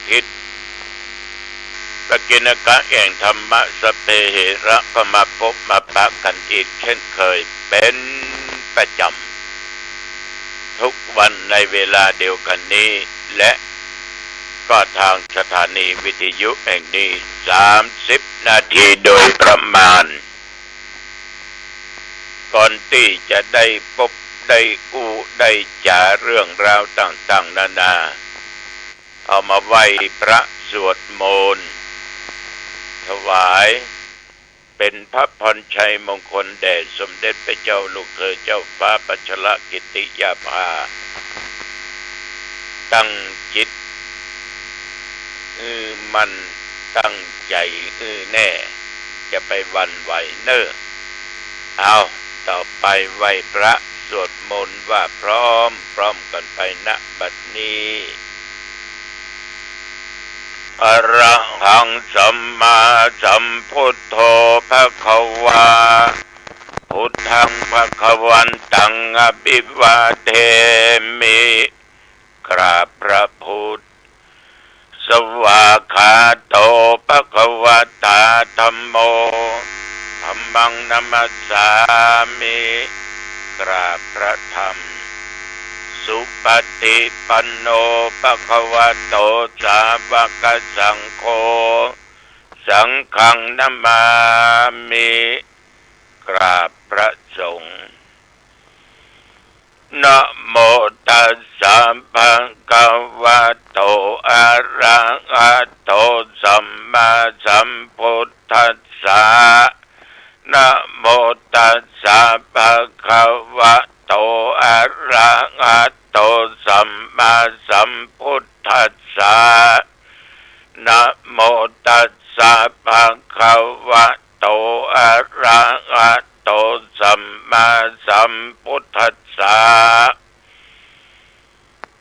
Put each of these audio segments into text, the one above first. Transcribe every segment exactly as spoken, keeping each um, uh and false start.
ทิตย์ ปกิณกะแห่งธรรมะ สัพเพเหระ ก็มาพบมาปะกันอีกเช่นเคยเป็นประจ๋ำ ทุกวันในเวลาเดียวกันนี้ และก็ทางสถานีวิทยุแห่งนี้ สามสิบนาทีโดยประมาณ ก่อนตี้จะได้ปบได้อู้ได้จ๋าเรื่องราวต่างๆ นานา เอามาไหว้พระสวดมนต์ ถวายเป็นพระพรชัยมงคลแด่สมเด็จพระเจ้าลูกเธอเจ้าฟ้าพัชรกิติยาภา ตั้งจิต อื้อมั่นตั้งใจ๋ อื้อแน่ จะไปหวั่นไหวเน่อ เอา ต่อไปไหว้พระสวดมนต์ว่าพร้อมพร้อมกันไป ณ บัดนี้ อะระหังสัมมาสัมพุทโธภะคะวา พุทธังภะคะวันตังอะภิวาเทมิ กราบพระพุทธ สวากขาโตภะคะวะตาธัมโม ธัมมังนะมัสสามิ กราบพระธรรม สุปฏิปันโนภะคะวะโตสาวกสังโฆ สังฆังนะมามิ กราบพระสงฆ์ นะโมตัสสะภะคะวะโต อะระหะโต สัมมาสัมพุทธัสสะ นะโมตัสสะภะคะวะโต อะระหะโต สัมมาสัมพุทธัสสะ นะโมตัสสะภะคะวะโต อะระหะโต สัมมาสัมพุทธัสสะ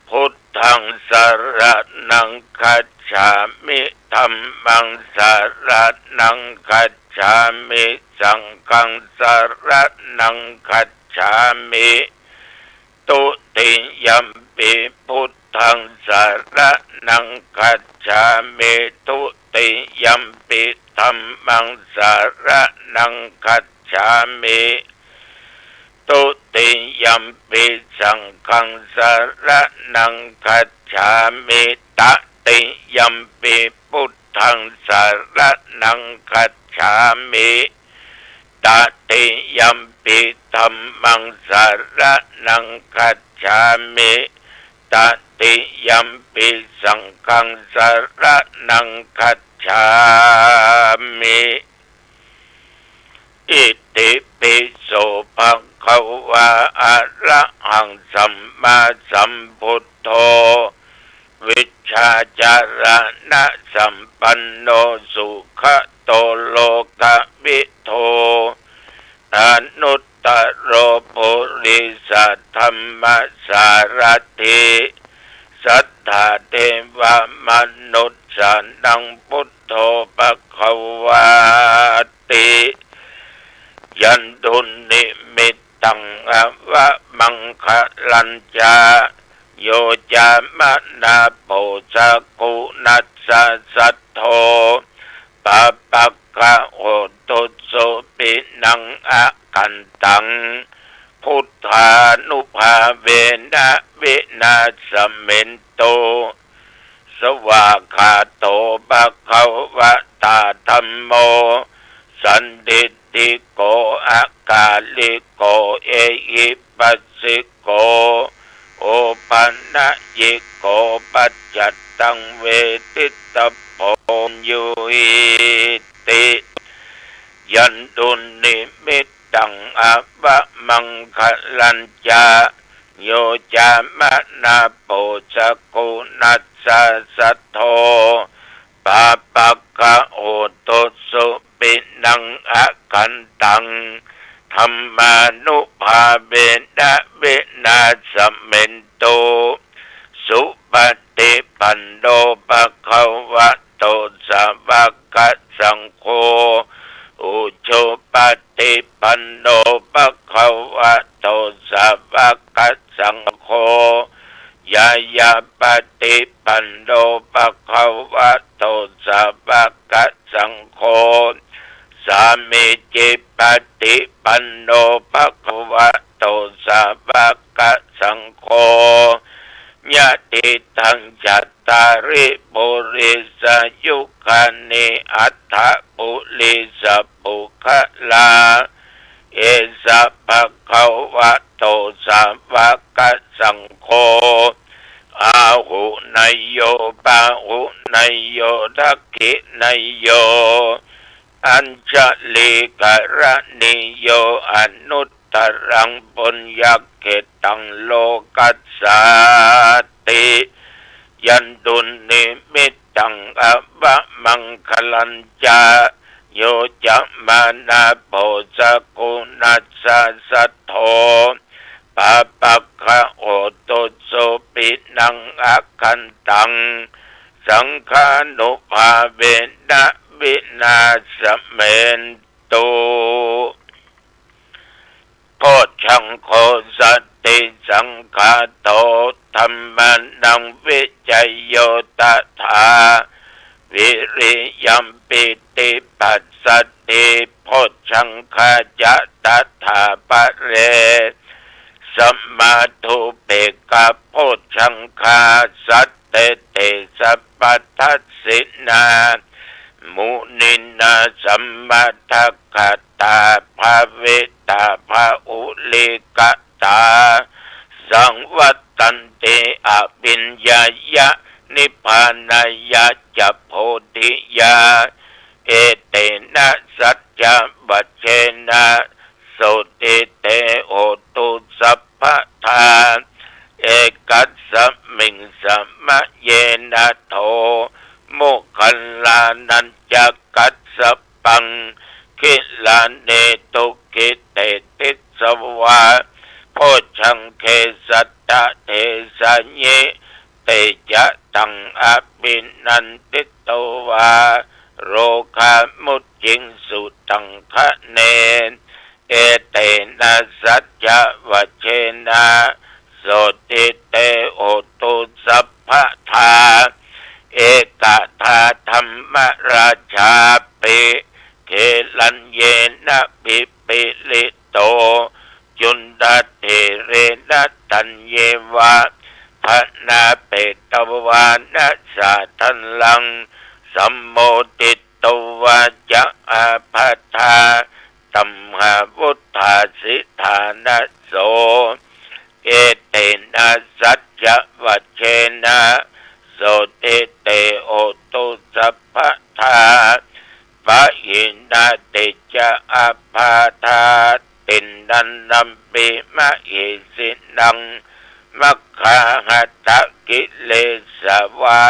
พุทธังสะระณังคัจฉามิ ธัมมังสะระณังคัจฉามิ สังฆังสะระณังคัจฉามิ ตุติยัมปิพุทธังสะระณังคัจฉามิ ตุติยัมปิธัมมังสะระณังคัจฉามิ ตุติยัมปิสังฆังสะระณังคัจฉามิ ตติยัมปิพุทธังสะระณังคัจฉามิ ตติยัมปิธัมมังสะระณังคัจฉามิ ตติยัมปิสังฆังสะระณังคัจฉามิ อิติปิโสภะคะวา อะระหังสัมมาสัมพุทโธ วิชชาจารณะสัมปันโน สุขะโตโลกะวิทู อนุตตโรปุริสะธัมมะสารถิ สัทธาเทวะมนุสสานัง พุทโธภะคะวาติ ยันตุนิมิตตังอะวะมังคะลัญจะ โยจามะนาโปสะกุณัสสะสัทโธ ปาปะกะโหตุสุปินังอะกันตัง พุทธานุภาเวนะวินาสเมนตุ สวากขาโตภะคะวะตาธัมโม สันทิฏฐิโก อะกาลิโก เอหิปัสสิโก โอปะนะยิโก ปัจจัตตังเวทิตะโพ ยุหิติ ยันตุนิมิตตังอะวะมังคะลัญจะ โยจามะนาโปสะกุณัสสะสัทโธ ปาปะกะโหตุสุปินังอะกันตัง ธัมมานุภาเวนะวินาสเมนตุ สุปฏิปันโนภะคะวะโต สาวกสังโฆ อุชุปฏิปันโนภะคะวะโต สาวกสังโฆ ยายาปฏิปันโน ภะคะวะโต สาวกสังโฆ สามีจิปฏิปันโน ภะคะวะโต สาวกสังโฆ ยะติตัง จัตตาริ ปุริสายุคานิ อัตถะ ปุริสปุคคลา เอสะ ภะคะวะโต สาวกสังโฆ อาหุเนยโย ปาหุเนยโย ทักขิเนยโย อัญชลีกรณีโย อนุตตรัง ปุญญเขตตัง โลกัสสาติ ยันตุนนิมิตตัง อวมังคะลัญจะ โยจะมานาโภ สกุณัสสะสัทโธ ปาปะกะโหตุ สุปินัง อคันตัง สังฆานุภาเวนะ วินาสเมนตุ โพชฌังโฆ สติสังขาโต ธัมมานัง วิจโย ตถา วิริยัม ปีติปัสสัทธิ โพชฌังคาจะ ตถาปะเร สมาธุปเปกขะ โพชฌังคา สัตเต เต สัพพัทธินา มุนินา สมมาทักขาตา ภาวิตา ภาอุลิกตา สังวัตตันติ อภิญญายะ นิพพานายะจะ โพธิยา เอเตนะ สัจจวัจเจนะ โสตติ เต โหตุ สัพพะทา เอกัสสมิง สมะเยนะ โท โมคคัลลานัญจะ กัสสปัง ขิลาเน ทุกขิเตติสวา โพชฌังเข สัตตะ เทสะยิ เตจะตัง อภินันทิตวา โรคามุจจิงสุ ตังคะเน เอเตนะ สัจจวัจเจนะ โสตติ เต โหตุ สัพพะทา เอกทา ธัมมราชาปิ เขลัญเยนะ ปิปิลิโต จุณฑะเถเรนะ ตัญเยวะ พนาเปตวานะ สาธลัง สัมโมทิตวาจะ อาภาธา ตัมหาวุฏฐาสิทานะโส เอเตนะ สัจจวัจเจนะ โสตติ เต โหตุ สัพพะทา ปะหินา ติจจะ อาภาธา ติณณันตัมปิ มะหิสินัง มัคคาหะตะ กิเลสวะ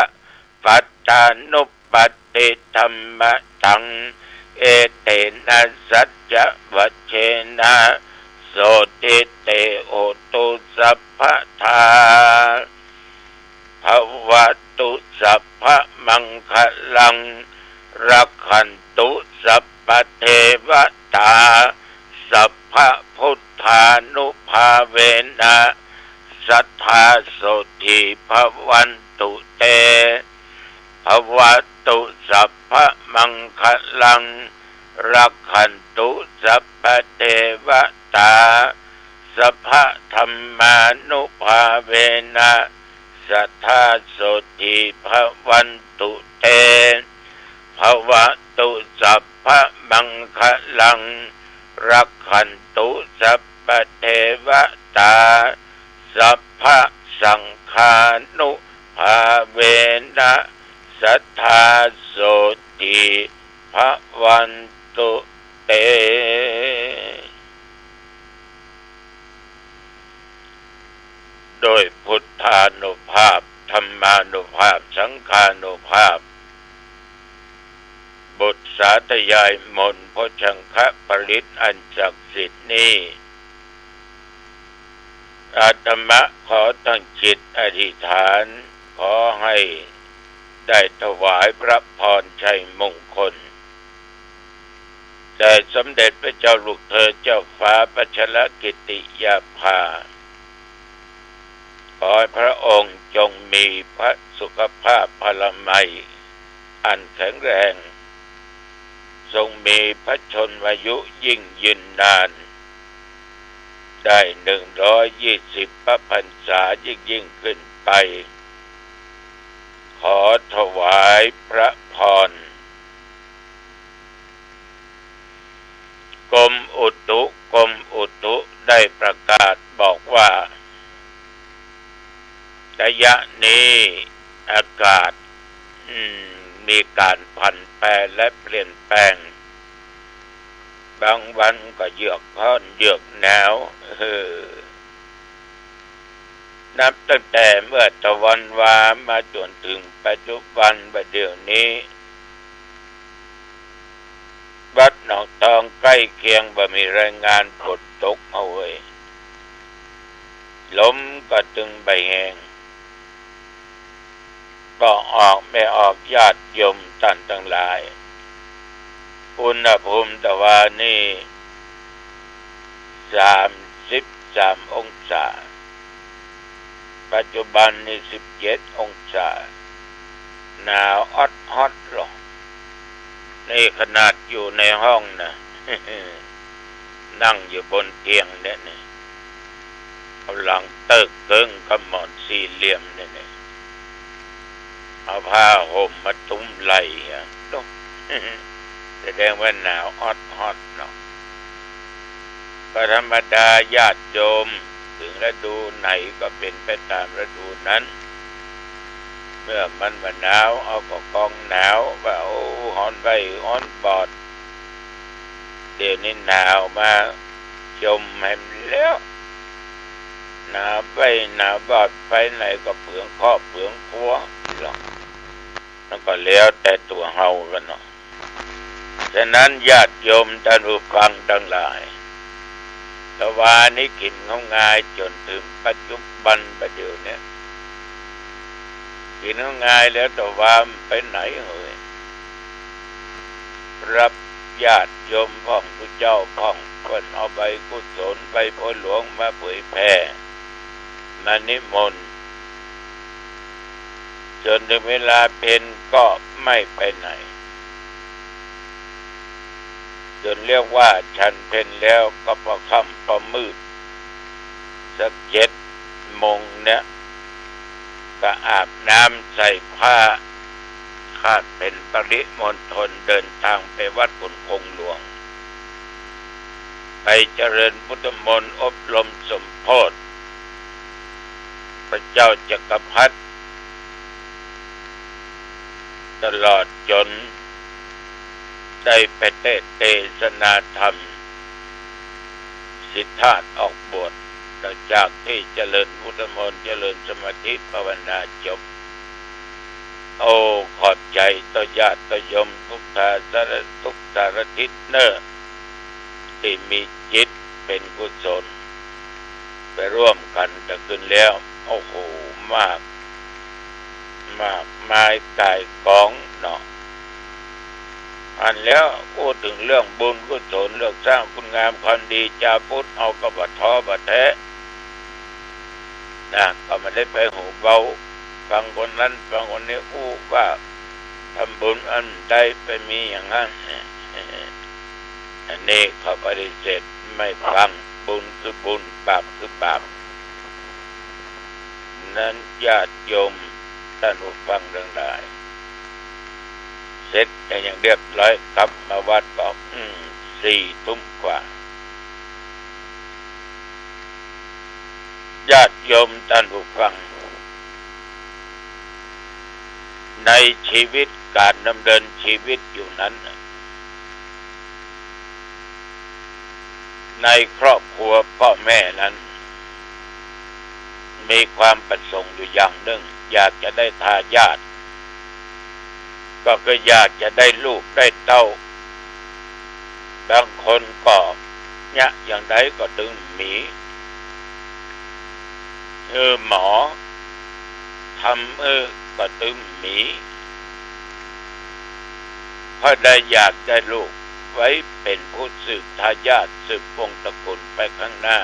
ปัตตานุปัตติธัมมะตัง เอเตนะ สัจจวัจเจนะ โสตติ เต โหตุ สัพพะทา ภะวะตุ สัพพะมังคะลัง รักขันตุ สัพพะเทวะตา สัพพะพุทธานุภาเวนะ สัตถา โสตถี ภะวันตุ เต ภะวะตุ สัพพะมังคะลัง รักขันตุ สัพพะเทวะตา สัพพะธัมมานุภาเวนะ สัตถา โสตถี ภะวันตุ เต ภะวะตุ สัพพะมังคะลัง รักขันตุ สัพพะเทวะตา สัพพะสังฆานุภาเวนะ สัตถา โสตถี ภะวันตุ เต โดยพุทธานุภาพ ธัมมานุภาพ สังฆานุภาพ บทสาธยายมนต์โพชฌังคปริตรอันศักดิ์สิทธิ์นี้ อาตมาขอตั้งจิตอธิษฐาน ขอให้ได้ถวายพระพรชัยมงคล แด่สมเด็จพระเจ้าลูกเธอเจ้าฟ้าพัชรกิติยาภา ขอพระองค์จงมีพระสุขภาพพลามัยอันแข็งแรง ทรงมีพระชนมายุยิ่งยืนนาน ได้หนึ่งร้อยยี่สิบพระพรรษายิ่งๆ ขึ้นไป ขอถวายพระพร กรมอุตุ กรมอุตุได้ประกาศบอกว่า ระยะนี้อากาศ อืม มีการผันแปรและเปลี่ยนแปลง บางวันก็เยือกฮ้อนเยือกหนาว เออ นับตั้งแต่เมื่อตะวันวามาจ๋นเถิงปัจจุบันบ่าเดี่ยวนี้ วัดหนองตองใก้เคียงบ่มีรายงานฝนตกเอาเว้ย ลมก็ตึงบ่แฮง ก็ออกไม่ออกญาติโยมต้านตังหลาย อุณหภูมิตะวานี้ สามสิบสามองศา ปัจจุบันนี้สิบเจ็ดองศา หนาวออดฮอดลอ นี่ขนาดอยู่ในห้องนะ นั่งอยู่บนเตียงเนี่ยนี่ เอาหลังเติ๊กเกิ้งกับหมอนสี่เหลี่ยมเนี่ยนี่ เอาผ้าห่มมาตุ้มไหล่อะ โต๊ะ แสดงว่าหนาวออดฮอดเนาะ ก็ธรรมดาญาติโยม เถิงฤดูไหนก็เป๋นไปต๋ามฤดูนั้น เมื่อมันบ่หนาว เอาก็กองหนาว ว่า โอ้ ฮ้อนใบ้ฮ้อนบอด เดี่ยวนี้หนาวมาจมแหมแล้ว หนาวใบ้หนาวบอดไปไหนก็เผืองครอบเผืองครัวหรอก มันก็แล้วแต่ตั๋วเฮากั๋นเนาะ ฉะนั้นญาติโยมต้านผู้ฟังตังหลาย ตะวานี้กิ๋นเข้างายจ๋นเถิงปัจจุบันบ่าเดี่ยวเนี้ย กิ๋นเข้างายแล้วตะวามันไปไหนเอ่ย รับญาติโยมพ่อง ผู้เจ้าพ่อง เปิ้นเอาใบกุศล ใบโพธิ์หลวงมาเผยแผ่ มานิมนต์ จ๋นเถิงเวลาเพลก็ไม่ไปไหน จ๋นเรียกว่าฉันเพลแล้วก็ปอค่ำปอมืด สักเจ็ดโมงเนี้ย ก็อาบน้ำใส่ผ้า คาดเป๋นปริมณฑล เดินตางไปวัดขุนคงหลวง ไปเจริญพุทธมนต์อบรมสมโภชน์ พระเจ้าจักรพรรดิ ตลอดจ๋นได้ไปเตสน์เตสนาธรรม สิทธาสออกบวช หลังจากตี้เจริญพุทธมนต์ เจริญสมาธิภาวนาจบ โอ้ ขอบใจ๋ต่อญาติต่อโยมกู้สาสาร กู้สารทิศเน่อ ตี้มีจิตเป๋นกุศล ไปร่วมกั๋นตะกึนแล้ว โอ้โห มาก มากมายก่ายก๋องเนาะ อันแล้วอู้เถิงเรื่องบุญกุศล เรื่องสร้างคุณงามความดี จาวพุทธเฮาก็บ่ท้อบ่แท้นะ ก็บ่ได้ไปหูเบา ฟังคนนั้นฟังคนนี้อู้ว่าทำบุญอันใดไปมีอย่างนั้น อันนี้เขาปฏิเสธไม่ฟัง บุญคือบุญ บาปคือบาป นั้นญาติโยมต้านผู้ฟังตังหลาย เสร็จกั๋นอย่างเรียบร้อย กลับมาวัดก็ อืม สี่ทุ่มกว่า ญาติโยมต้านผู้ฟัง ในชีวิต ก๋านดำเนินชีวิตอยู่นั้นน่ะ ในครอบครัวป้อแม่นั้น มีความประสงค์อยู่อย่างนึ่ง อยากจะได้ทายาท ก็คืออยากจะได้ลูกได้เต้า บางคนก็เยียะอย่างใดก็ตึงมี เออ หมอทำ เออ ก็ตึงมี เพราะได้อยากได้ลูกไว้เป๋นผู้สืบทายาท สืบวงศ์ตระกูลไปข้างหน้า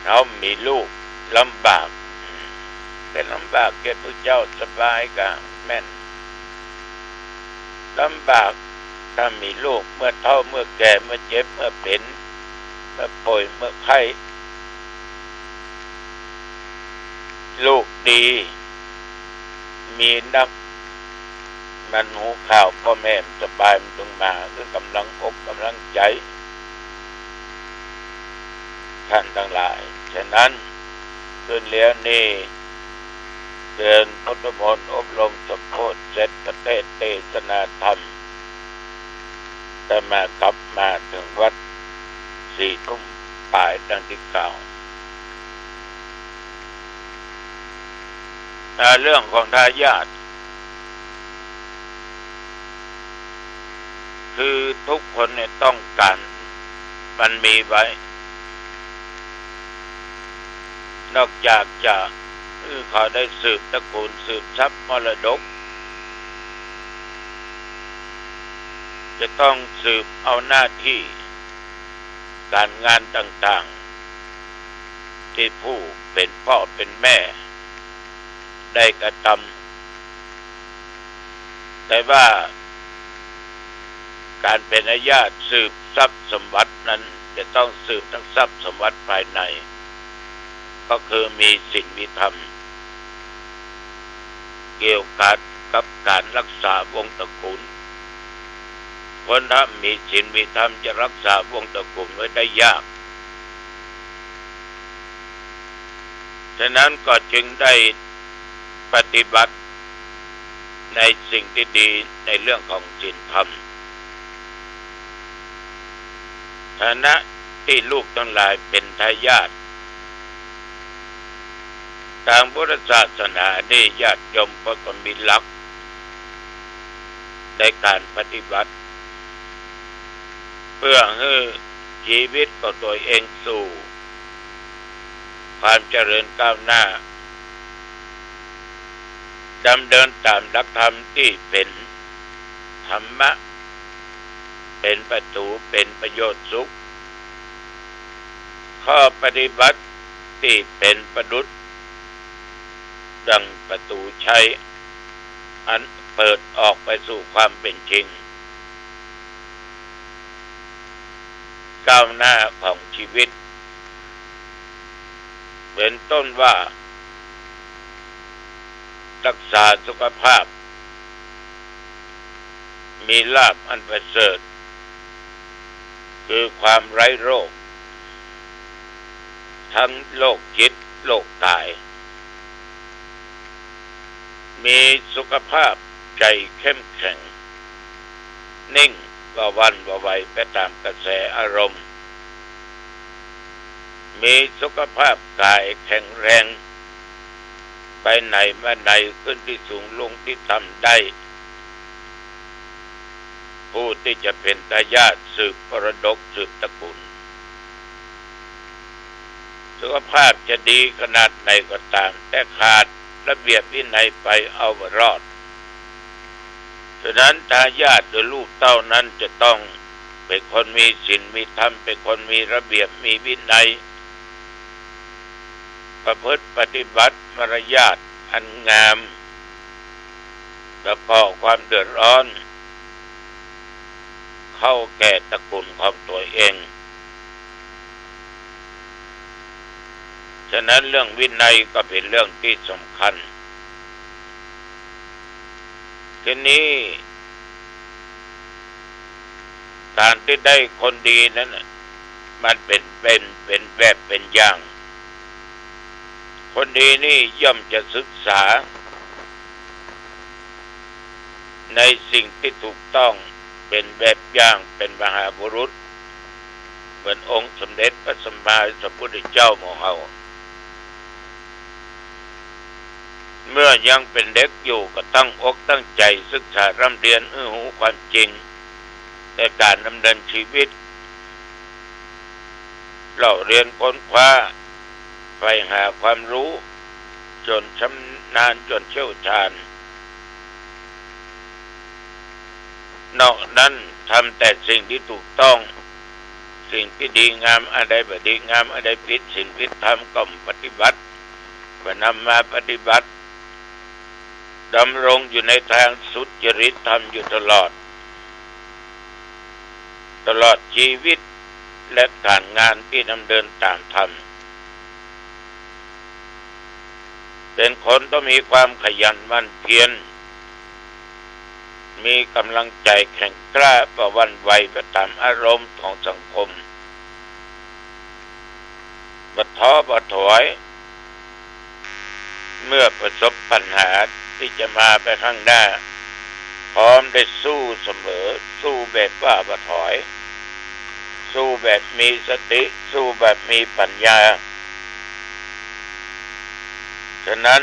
เฮามีลูกลำบาก แต่ลำบากเกียรติพระเจ้าสบายกาแม่น ลำบากถ้ามีลูก เมื่อเฒ่า เมื่อแก่ เมื่อเจ็บ เมื่อเป๋น เมื่อป่วย เมื่อไข้ ลูกดี มีนัก มันฮู้ข่าวป้อแม่มันสบาย มันจึงมา คือกำลังอกกำลังใจ๋ ท่านตังหลาย ฉะนั้น คืนแล้วนี้ เตือนพุทธมนต์อบรมสมโพธิเสร็จ พระเตสน์เตสนาธรรม อาตมากลับมาเถิงวัดสี่ทุ่มป๋ายดังตี้กล่าว อ่า เรื่องของทายาท คือทุกคนเนี่ยต้องก๋าน มันมีไว้ นอกจากจะ เออ เขาได้สืบตระกูล สืบทรัพย์มรดก จะต้องสืบเอาหน้าตี้ก๋านงานต่างๆ ตี้ผู้เป๋นป้อเป๋นแม่ได้กระทำ แต่ว่าก๋านเป๋นทายาทสืบทรัพย์สมบัตินั้น จะต้องสืบตึงทรัพย์สมบัติภายใน ก็คือมีศีลมีธรรม เกี่ยวกับก๋านรักษาวงศ์ตระกูล คนถ้ามีศีลมีธรรมจะรักษาวงศ์ตระกูลไว้ได้ยาก ฉะนั้นก็จึงได้ปฏิบัติในสิ่งตี้ดีในเรื่องของศีลธรรม ฐานะตี้ลูกตังหลายเป๋นทายาท ตางพุทธศาสนานี้ญาติโยมก็ต้องมีหลักในก๋านปฏิบัติ เปื้อหื้อจีวิตของตั๋วเองสู่ความเจริญก้าวหน้า ดำเนินต๋ามหลักธรรมตี้เป๋นธรรมะ เป๋นประตู๋ เป๋นประโยชน์สุข ข้อปฏิบัติตี้เป๋นประดุจดังประตู๋ชัย อันเปิดออกไปสู่ความเป๋นจริง ก้าวหน้าของจีวิต เป๋นต้นว่า รักษาสุขภาพ มีลาภอันประเสริฐ คือความไร้โรค ตึงโรคจิต โรคก๋าย มีสุขภาพใจ๋เข้มแข็ง นิ่ง บ่าหวั่นบ่าไหวไปต๋ามกระแสอารมณ์ มีสุขภาพก๋ายแข็งแรง ไปไหนมาไหน ขึ้นตี้สูง ลงตี้ต่ำได้ ผู้ตี้จะเป๋นทายาทสืบมรดก สืบตระกูล สุขภาพจะดีขนาดไหนก็ต๋าม แต่ขาดระเบียบวินัยไปเอาบ่รอด ฉะนั้นทายาทหรือลูกเต้านั้นจะต้องเป๋นคนมีศีลมีธรรม เป๋นคนมีระเบียบมีวินัย ประพฤติปฏิบัติมารยาทอันงาม บ่ก่อความเดือดร้อน เข้าแก่ตระกูลของตั๋วเอง ฉะนั้นเรื่องวินัยก็เป๋นเรื่องตี้สำคัญ ทีนี้ ก๋านตี้ได้คนดีนั้นน่ะ มันเป๋น เป๋น เป๋นแบบเป๋นอย่าง คนดีนี่ย่อมจะศึกษา ในสิ่งตี้ถูกต้อง เป๋นแบบอย่าง เป๋นมหาบุรุษ เหมือนองค์สมเด็จพระสัมมาสัมพุทธเจ้าของเฮา เมื่อยังเป๋นเด็กอยู่ก็ตั้งอกตั้งใจ๋ศึกษาร่ำเรียนหื้อฮู้ความจริงในก๋านดำเนินชีวิต เล่าเรียนค้นคว้า ใฝ่หาความฮู้ จ๋นชำนาญ จ๋นเชี่ยวชาญ นอกนั้นทำแต่สิ่งตี้ถูกต้อง สิ่งตี้ดีงามอันใดบ่ดีงาม อันใดผิดศีลผิดธรรมก็ปฏิบัติ บ่นำมาปฏิบัติ ดำรงอยู่ในตางสุจริตธรรมอยู่ตลอด ตลอดจีวิต และก๋านงานตี้ดำเนินต๋ามธรรม เป๋นคนต้องมีความขยันหมั่นเพียร มีก๋ำลังใจ๋แข็งกล้า บ่หวั่นไหวไปต๋ามอารมณ์ของสังคม บ่ท้อบ่ถอย เมื่อประสบปัญหาตี้จะมาไปข้างหน้า พร้อมได้สู้เสมอ สู้แบบว่าบ่ถอย สู้แบบมีสติ สู้แบบมีปัญญา ฉะนั้น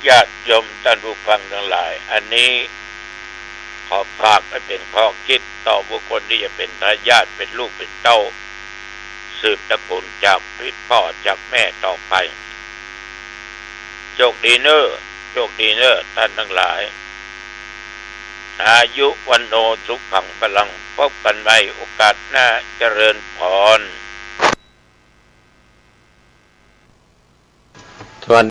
ญาติโยมต้านผู้ฟังตังหลาย อันนี้ขอฝากไว้เป๋นข้อคิดต่อบุคคลตี้จะเป๋นทายาท เป๋นลูกเป๋นเต้า สืบตระกูลจากพ่อจากแม่ต่อไป โชคดีเน่อ โชคดีเน่อต้านตังหลาย อายุ วัณโณ สุขัง พลัง พบกั๋นใหม่โอกาสหน้า เจริญพร